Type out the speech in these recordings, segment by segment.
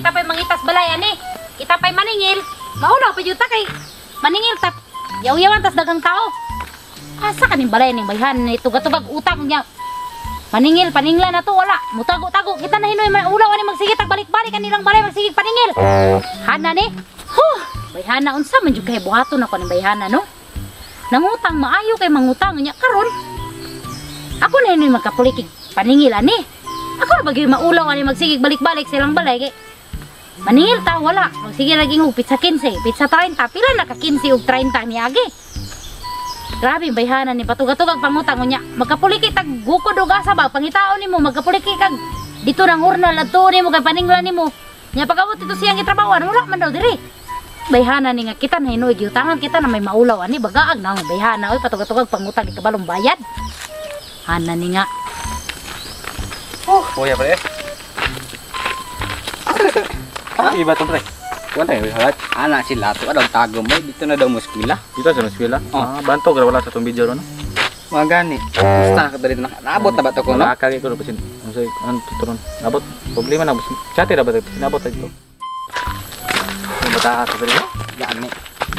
Kita pa'y mangitas balay ani. Kita pa'y maningil. Maulaw pa jud ta kay maningil ta. Yaw-yawan tas daghang tao. Asa kaning balay ning bayhan ni tugatugag utang niya. Maningil paningla na to wala. Mutago-tago kita na hinoy maulaw ani magsige tag balik-balik kanilang balay magsige paningil. Hana ni. Huh, bayhana unsa man jud kay buhaton ako ning bayhana no. Nangutang maayo kay mangutang niya karon. Ako na hinoy magkapulikig paningil ani. Ako ra bagay maulaw ani magsigig balik-balik silang balay kay maningil ta wala. Magsige lagi og pizza 15, pizza 30, pila na ka 15 ug 30 niagi. Grabe bayhanan ni patugatugag pangutang unya. Magkapuliki tag gukod og asa ba pangitaon nimo magkapuliki kag dito nang hurnal adto nimo kay paninglan nimo. Nya pag-abot dito siyang gitrabawan wala man daw diri. Bayhana ni nga kita na hinuoy giutangan kita na may maulaw ani bagaag na ang bayhana oy patugatugag pangutang di kabalong bayad. Hana ni nga. Kuya pre. Ah, iba to pre. Kuan tayo halat. Ana sila to daw tago mo dito na daw mo eskwela. Dito sa eskwela. Oh. Ah, banto gra wala sa tong video ron. Mga gani. Basta ka dali na naabot na ba to ko no? Wala kagi ko pasin. Unsay an turon. Abot problema na chat ra ba sinabot dito. Ano bata ka pre? Gani.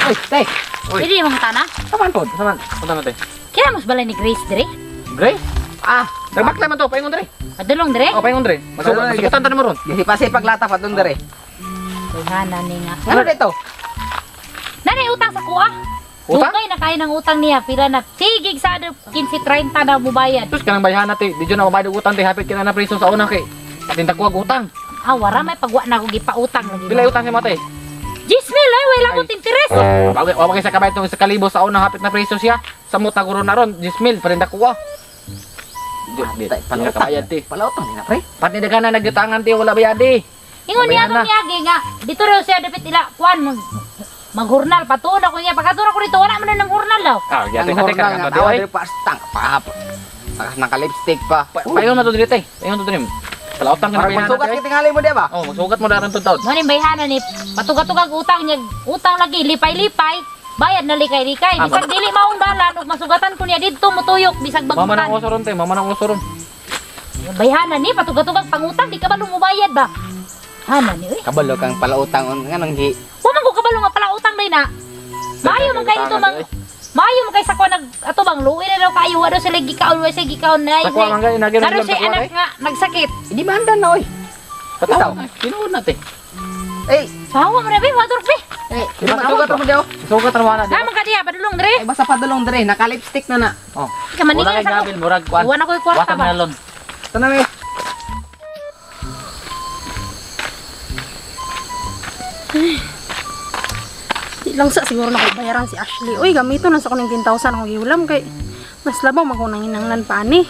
Oy, tay. Oy. Pwede mga tana? Taman pod. Saman, punta na tay. Kaya mas balay ni Grace dire? Grace? Ah, Nagbakla man to, paingon dre. Padulong dire? Oh, paingon dre. Padulong, Masukutan ta mo ron. Gisipa-sipag lata pa dun dere. Bayhana ni nga. Ano dito? Nanay utang sa kuha. Utang? Dugay na kayo ng utang niya. Pila na. Sigig sa ano, 15-30 na mubayad. Sus kanang bayhana te, di jud na mabayad og utang te, hapit kina na preso sa una kay. Patinda ko og utang. Ah, wara may pagwa na ako gipautang lagi. Pila utang si mate? Jismil ay, wala ko Ay. interes. Bagay, wa kay sa kabayad tong sa kalibo sa una hapit na preso siya. Samot na guro na ron, 10,000 patinda ko. Tay, Pala kabayad te. Palautang ni na pre. Pati dagana nagyutangan te, wala bayad eh. Ingon niya Bayhana. itong niyagi nga. Dito raw siya dapat ila kuan mag maghurnal patuon ako niya pagkatura ko rito wala man na ng hurnal daw. Ah, Ang yate ka te hornal ka nga te. tawa diri pa stang pa. Saka naka-lipstick pa. Paingon na to diri te. Paingon to diri. Palautang ka na Parang bayhana magsugat te. ka tingali mo di ba? Oh, magsugat mo na ron to taon. Mo ning bayhana ni patugatugag utang niya utang lagi lipay-lipay bayad na likay-likay Ah, bisag dili maong dalan ug masugatan ko niya didto motuyok bisag Mama nang bagutan. oso ron te, mama nang oso ron. Bayhana ni patugatugag pangutang di ka ba lumubayad ba? Hana ni uy. Kabalo kang palautang on nga nang gi. Wa man ko kabalo nga pala utang day na. Maayo man kayo ito mang maayo man kay sa kuha nag ato bang luwi na daw kayo wa daw sila gikaon wa sila gikaon na. Sa kuha man gani nagin Karon si anak nga nagsakit. Hindi man na oy. Pataw. Tinuod na te. Eh, Sawa mo na be, wador be. eh, di magsugat mo daw. Sugat ra mana di. Naman ka diya padulong dire. Ay basta padulong dere, naka-lipstick na na. Oh. Ka maningil Wala kay sa ko. gabil murag kuan. Wa na ko'y kwarta ba. Watermelon. Tanami. Di lang sa siguro na ko bayaran si Ashley. Uy, gamito na sa kuning 10,000 akong giulam kay mas labaw man ko nang hinanglan pa ani.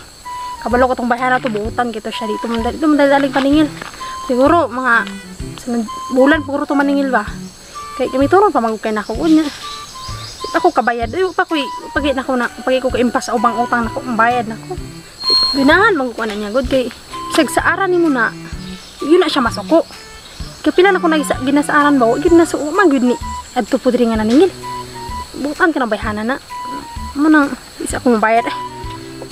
Kabalo ko tong bayaran to buutan kito siya dito man dito man dadaling paningil. Siguro mga sunod bulan puro to maningil ba. Kay gamito ron pa magukay na ako unya. Di pa ko kabayad. Uy, pa ko'y pagi na ko na pagi ko kaimpas sa ubang utang nako ang bayad nako. Ganahan magkuha na niya god kay bisag sa aran nimo na yun na siya masuko. Kay pila na ko nagisa ginasaaran ba, wa gyud na suo man gyud ni adto po diri nga naningil. Butan ka na bayhana na. Mo nang isa ko mabayad eh.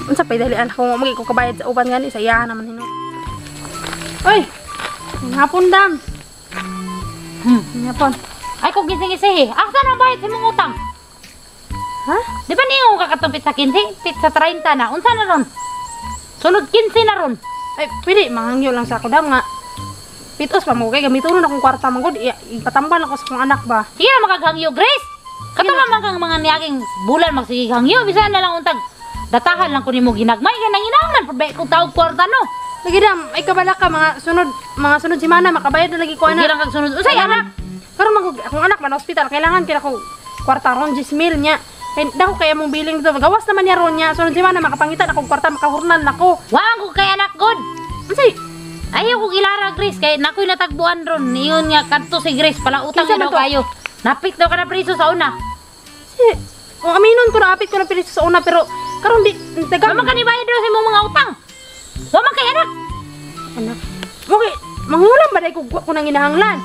Unsa pay dalian ako magi ko kabayad sa uban gani sa iyahan naman hino. Oy. Hapon dam. Hapon. Ay kung gising-gising. Asa na bayad sa imong utang? Ha? Di ba ningon ka katong pizza 15, pizza 30 na. Unsa na ron? Sunod 15 na ron. Ay, pwede mangangyo lang sa ako dam nga. Pitos pa mo kay gamiton na akong kwarta man gud. Ipatambal ako sa akong anak ba. Sige na makaghangyo, Grace. Kato man man kang mga niyaging bulan magsigig hangyo, bisan na lang untag. Datahan lang ko nimo ginagmay kay nanginahanglan pud ba kung tawag kwarta no. Lagi dam, ay kabala ka mga sunod semana makabayad na lagi ko Sige anak. lang kag sunod. Unsay anak? Karon man kog- akong anak man hospital kailangan kaya ko kwarta ron 10,000 niya. Kay dako kay among billing dito. Gawas naman niya ron niya. Sunod semana makapangita na akong kwarta makahurnal nako. Wa man ko kay anak god. Unsay? Ayaw kong ilara Grace kay nakoy natagbuan ron. Niyon nga kadto si Grace pala utang Kinsa na man daw to? kayo. Napit daw ka na preso sa una. Si kung aminon ko na apit ko na pilit sa una pero karon di taga Wa man ka ni bayad daw sa imong mga utang. Wa man kay anak. anak. Okay, manghulam ba dai ko ko nang ginahanglan?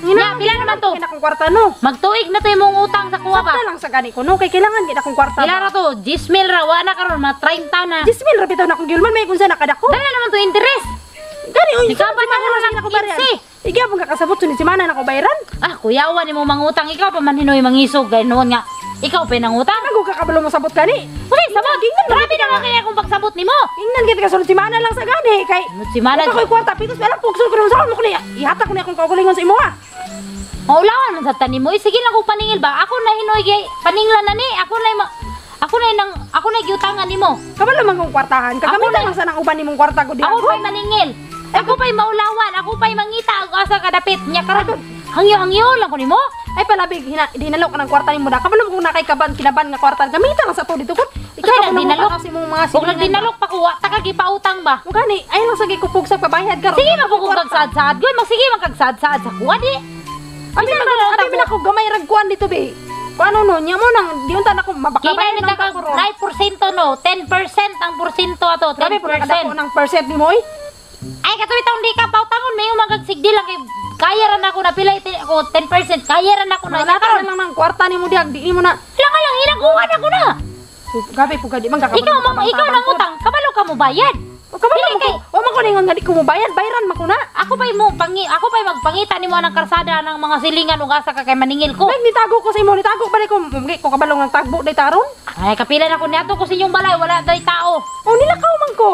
Ya, pila naman to? Kaya akong kwarta no. Magtuig na to imong utang sa kuha ba. Sakto lang sa gani ko no kay kailangan gid akong kwarta. Pila ra to? 10,000 ra wa na karon mga 30 na. 10,000 ra bitaw na akong giulman may kung saan nakadako. Dala naman to interest. Gani oy, Ikaw ba sunod semana na lang ng ako bariyan. 15? Ikaw pong kakasabot sunod semana na ko bayaran. Ah, kuyawan nimo mangutang, ikaw pa man hinoy mangisog gay noon nga. Ikaw pa nangutang. Ano ka kabalo mo sabot gani? Uy, sabot. Grabe na nga kaya akong pagsabot nimo. Ingnan kita ka sunod semana lang sa gani kay Sunod semana. Wala ko'y kwarta pitos alam pugsul ko sa mo ko niya. Ihatag ko niya akong kaugalingon sa imo ha. Maulawan man sa tanim mo. Sige lang kung paningil ba. Ako na hinoy gay paninglan na ni. Ako na nang ako na giutangan nimo. Kabalo man kong kwartahan. Ako Kagamitan na- lang sa nang uban nimong kwarta ko diha. Ako pa'y maningil. Ako pa'y maulawan. Ako pa'y mangita og asa kadapit nya karon. Hangyo-hangyo lang ko nimo. Ay palabig hina dinalok ka ng kwarta nimo da. Kabalo mo kung nakay kaban kinaban nga kwarta gamitan lang sa to dito kun. Unsay kabalo mo nagdinalok? pa kasi mong mga Kung silingan. nagdinalok pa ko, wa ta ka gipautang ba? Mo gani ay lang sa gikupog sa pabayad karon. Sige man po kung kagsaad-saad. Goy, magsige man kagsaad-saad sa kuha di. Abi Bisan man man ang abi man ako gamay rag kuan dito be. Kuan no nya mo nang di unta na ko Kina mabakabayan ni ng kag ko ron. 9% no, 10% ang porsyento ato, Grabe po nakadako 10%. ng percent ni mo oy. Ay katuwi taon di ka pautangon may magagsigdi lang kay kaya ra na ako na pila ako 10% kaya ra na ako na Wala ka karon. na lang ng kwarta ni mo diag di mo na. Lang lang hinaguan ako na. Grabe po gadi man kakabalo. Ikaw ma'am, ikaw nang utang, kabalo ka mo bayad. Kabalo Dili mo kay- ko. Wa man ko ningon nga di ko mo bayad, bayaran man ko na. Ako pa'y magpangita nimo ng karsada ng mga silingan ug asa ka kay maningil ko. Meg nitago ko sa imo, nitago ba ko mugay ko kabalo nga tagbo day taron. Ay kapila na ko niadto ko sa inyong balay, wala day tao. O nilakaw man ko.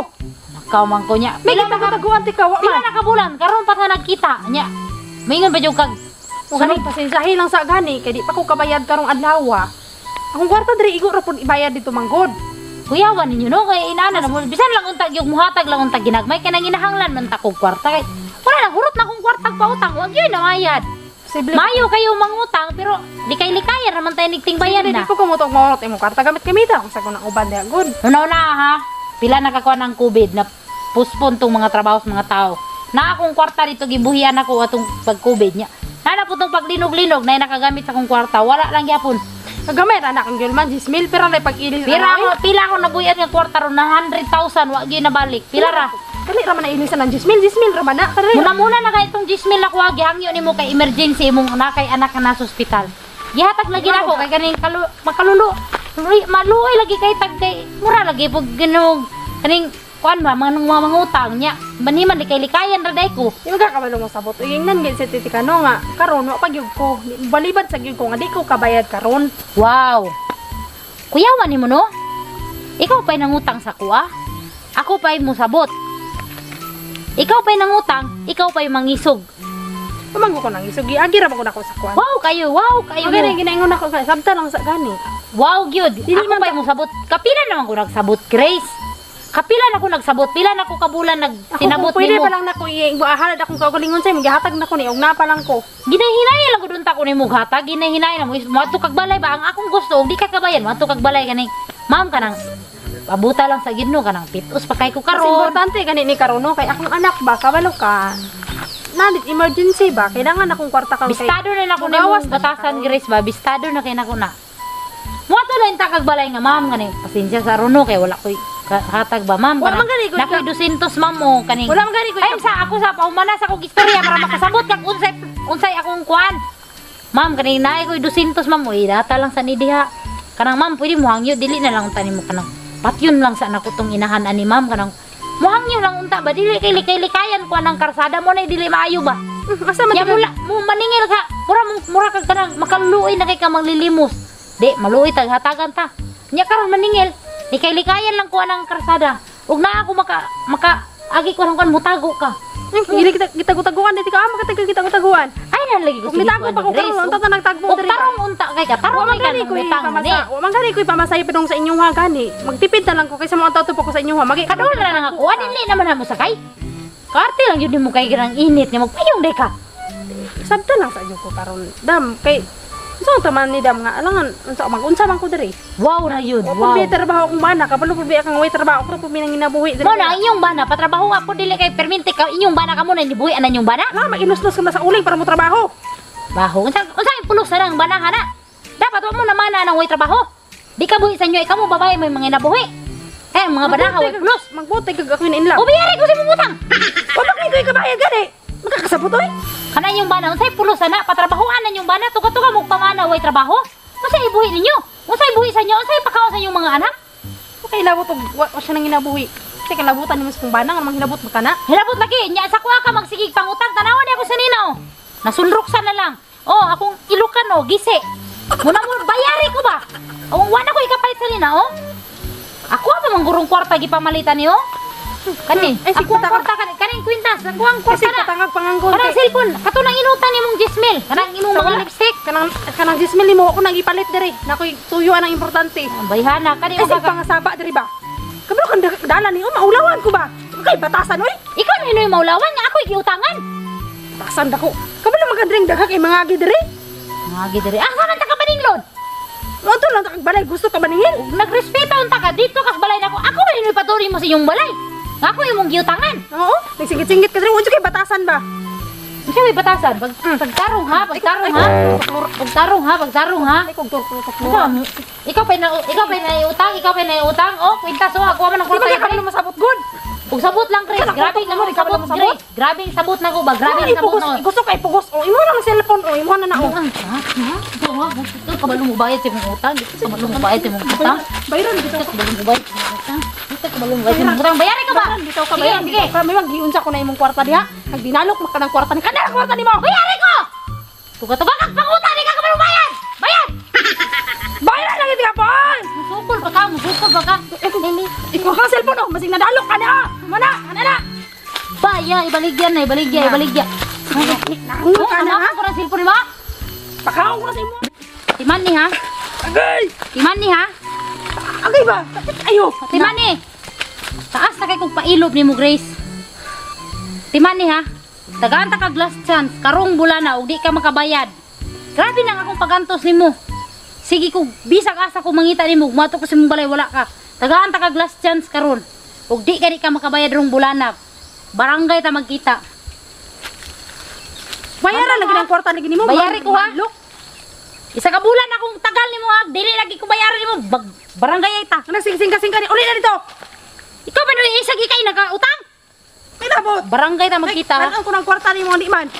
Nakaw man ko niya. Meg Pila na ka, tago-taguan ti ka wa pila man. na ka bulan karon pa ta nagkita niya. Maingon ba jud kag O gani pasensyahi lang sa gani kay di pa ko kabayad karong adlaw. Akong kwarta diri igo ra pud ibayad dito manggod. Kuyawan ninyo no kay inana na mo bisan lang untag yung muhatag lang untag ginagmay kay nanginahanglan man ta kog kwarta kay wala na hurot na kong kwartag pautang wag yun na mayad. Posible. Mayo kayo mangutang pero likay-likayan raman tayo nigtingbayan Di na. po ko mo tog maurot imong kwarta gamit gamita akong sa kunang uban diha good. Una-una ha, pila nakakuha ng COVID na postpone tong mga trabaho sa mga tao. Na akong kwarta dito gibuhian ako atong pag-COVID niya. Nana po tong paglinog-linog na nakagamit sa akong kwarta, wala lang gyapon. Kagamay ra na akong gyulman 10,000 pero na pag-ilis. Pira ako, pila ako nabuhian nga kwarta ron na 100,000 wa gyud nabalik. Pila ra. Dali ra man na ilisan ng 10,000, 10,000 ra man na. Dali. Muna-muna na kay itong 10,000 na kuha gihangyo nimo kay emergency imong na kay anak na nasa ospital. Gihatag lagi nako kay kaning kalu, makalulo. Maluoy lagi kay tag kay mura lagi pag ginog kaning kuan ba mga mga mangutang niya. Maniman di kay likayan ra day ko. Di magkakabalo mo sabot. Ingnan gid sa titi kano nga karon wa pa gyud ko. Balibad sa gyud ko nga di ko kabayad karon. Wow. Kuyawan nimo no? Ikaw pa'y nangutang sa kuha. Ako pa'y musabot. Ikaw pa'y nangutang, ikaw pa'y mangisog. Pamanggo ko nang isugi. Agi ra ba ko nako sa kuan. Wow kayo, wow kayo. Magani ginaingon ako kay sabta lang sa gani. Wow, gyud. Dili Ako man pa'y musabot. Kapila naman ko nagsabot, Grace. Kapila na ko nagsabot. Pila na ko kabulan Ako nagsinabot kung pwede nimo. pa lang nako i-halad akong kaugalingon sa imo gihatag nako ni og na pa lang ko. Ginahinay lang ko dun ta ko nimo hatag. Ginahinay na mo. Moadto kag balay ba ang akong gusto og di ka kabayan, moadto kag balay kaning ma'am kanang pabuta lang sa Ginoo kanang pitos pa kay ko Mas karon. importante gani ni karon no kay akong anak ba kabalo ka. Nalit emergency ba kailangan akong kwarta karon kay Bistado na nako nimo Mugawas na siya batasan karon. Grace ba. Bistado na kay nako na. Moadto lang ta kag balay nga ma'am kaning pasensya sa runo kay wala koy hatag ba ma'am. Wala Kanang- man gani ko Nakoy 200 ma'am o kaning Wala man gani ko Ay, sa ako sa paumana sa akong istorya para makasabot kag unsay unsay akong kuan. Ma'am kaning naay ko'y 200 ma'am, uy data lang sa ni diha. Kanang ma'am pwede mo hangyo dili na lang tani mo kanang patyon lang sa nako tong inahan ani ma'am kanang muhangyo lang unta ba dili kay likay likayan kuan ang karsada mo na dili maayo ba. Asa man Ya di ka- mula mo maningil ka mura mura kag kanang makaluoy na kay ka manglilimos. Di maluoy tag hatagan ta. Nya karon maningil likay likayan lang kuan ang karsada. Ug naa ako maka maka agi ko kuan mutago ka. Eh, Gili kita gitago-taguan di ka ah makatagal gitago-taguan. Ay na lagi ko Ug nitago pa ko karon unta ta nagtagbo Ug diri. tarong unta kay ka, tarong Wa man kay ka gani nang ko utang ni. ipamasa. Wa man gani ko ipamasay padung sa inyong ha gani. Magtipid na lang ko kaysa mga tao pa ko sa inyong ha. Magi Kadol na lang ako, adili naman na mo sakay. Kaarte lang yun mo kay girang init nga magpayong day ka. Sabta lang sa inyo ko karon. Dam kay unsa ang taman ni dam nga alangan unsa mag-unsa man ko diri. Wow na yun, Wa wow. pud may trabaho akong bana kabalo pud biya kang way trabaho ko pud minang ginabuhi diri. Mo na ang inyong bana patrabaho nga po dili kay perminti ka inyong bana ka mo na nibuhi anan inyong bana. Ala mag-inusnos ka na sa uling para mo trabaho. Baho unsa unsa pulos na lang bana hana. Dapat wa mo na mana nang way trabaho. Di ka buhi sa inyo, ikaw mo babae may mga nabuhi. Eh, ang mga bana way pulos. Magbote kag ako in love. Ubiyari ko sa imong utang. Wa ba kay ko kabayad gani? Magkakasabot oy. Kana inyong bana unsay pulos ana patrabahoan na inyong bana tuga-tuga mo pamana way trabaho. Unsay ibuhi ninyo? Unsay buhi sa inyo? Unsay pakaon sa inyong mga anak? Okay labo to wa, wa siya nang ginabuhi. Kasi kalabutan nimo sa kong bana nga mang hilabot mo kana. Hilabot lagi, nya sa kuha ka magsigig pangutang, tanawan niya ako sa nina oh. Nasunruksan na lang. Oh, akong Ilocano, gisi. Muna mo bayari ko ba? Oh, wala ko ikapalit sa nina oh. Ako pa manggurong kwarta gipamalitan niyo. Kani, Ay, ako ang sige, kwarta kani, kaning kwintas, ako ang Kasi kwarta na. patangag panganggol. Kanang cellphone, kato nang inutan nimong Gismel, kanang imong mga lipstick. Kanang kanang 10,000 nimo ako nang ipalit diri. Nakoy tuyo ang importante. Bayhana kani Ay mo sige ka. pangasaba diri ba? Kabalo kang dala ni oh, maulawan ko ba? Kay batasan oy. Ikaw na hinoy maulawan nga ako'y giutangan. Batasan dako. Kabalo magandring dagha kay mga agi diri. Mga gidiri. Ah, man ta ka maninglon? Mo to lang kag balay gusto ka maningil. Nagrespeto unta ka dito kas balay nako. Ako man hinoy patuloy mo sa inyong balay. Nga ako imong giutangan. Oo, nagsingit-singit ka diri. Unsa kay batasan ba? Unsa may batasan? Pag pagtarong ha, pagtarong ha. Pagtarong ha, pagtarong ha. Ay kog turko Unsa man? Ikaw pa na utang, ikaw pa na utang. Oh, kwintas oh, ako man ang Di ba kwarta. ka kabalo masabot gud? Ug sabot lang, Chris. Ikaw, Grabe nakutok na mo, mo ikaw sabot, ba masabot? Grace. Grabe ang sabot na ko ba? Grabe Ay, ang sabot pugos, na. gusto kay pugos. Oh, imo lang cellphone. Oh, imo na na oh. Ha? Ha? Ikaw ha? Ikaw kabalo mo bayad sa imong utang. Ikaw kabalo mo bayad sa imong utang. Bayran bitaw Ikaw kabalo mo bayad sa imong utang. Ikaw kabalo mo bayad sa imong utang. Bayari ka ba? Bayran bitaw ka Sige, bayran. sige. Bitaw ka may magiunsa ko na imong kwarta diha. Nagdinalok maka ng kwarta ni kanang kwarta nimo. Bayari ko! Tuga-tuga kag pangutan, ikaw kabalo bayad! Bayad! Bayran lang iti kapon. Musukol pa ka, musukol pa ka. Ikaw kang cellphone oh, masig nadalok ka na. Mana, ana na. Baya, ibaligyan na, ibaligya, ibaligya. Nango Oh, ka na ha. ano ko ng cellphone mo? Pakaon ko na sa imo. Timan ni ha? Agay! Timan ni ha? Agay ba? Sakit ayo. Timan ni. Taas na kay kong pailob ni mo, Grace. Timan ni ha? Tagaan ta kag last chance, karong bulana ug di ka makabayad. Grabe na ang akong pagantos nimo. Sige ko bisag asa ko mangita nimo, gumato ko sa imong balay wala ka. Tagaan ta kag last chance karon. Ug di ka di ka makabayad rong bulana. Barangay ta magkita. Bayaran lagi ng kwarta lagi nimo. Bayari ko, ha? Look. Isa ka bulan akong tagal nimo ha, dili lagi ko bayaran nimo. Barangay ay ta. Ano sing-sing ka ni uli na dito. Ikaw ba no isa gi kay nagautang? Kinabot. Barangay ta magkita ha. Kanon ko ng kwarta nimo di man.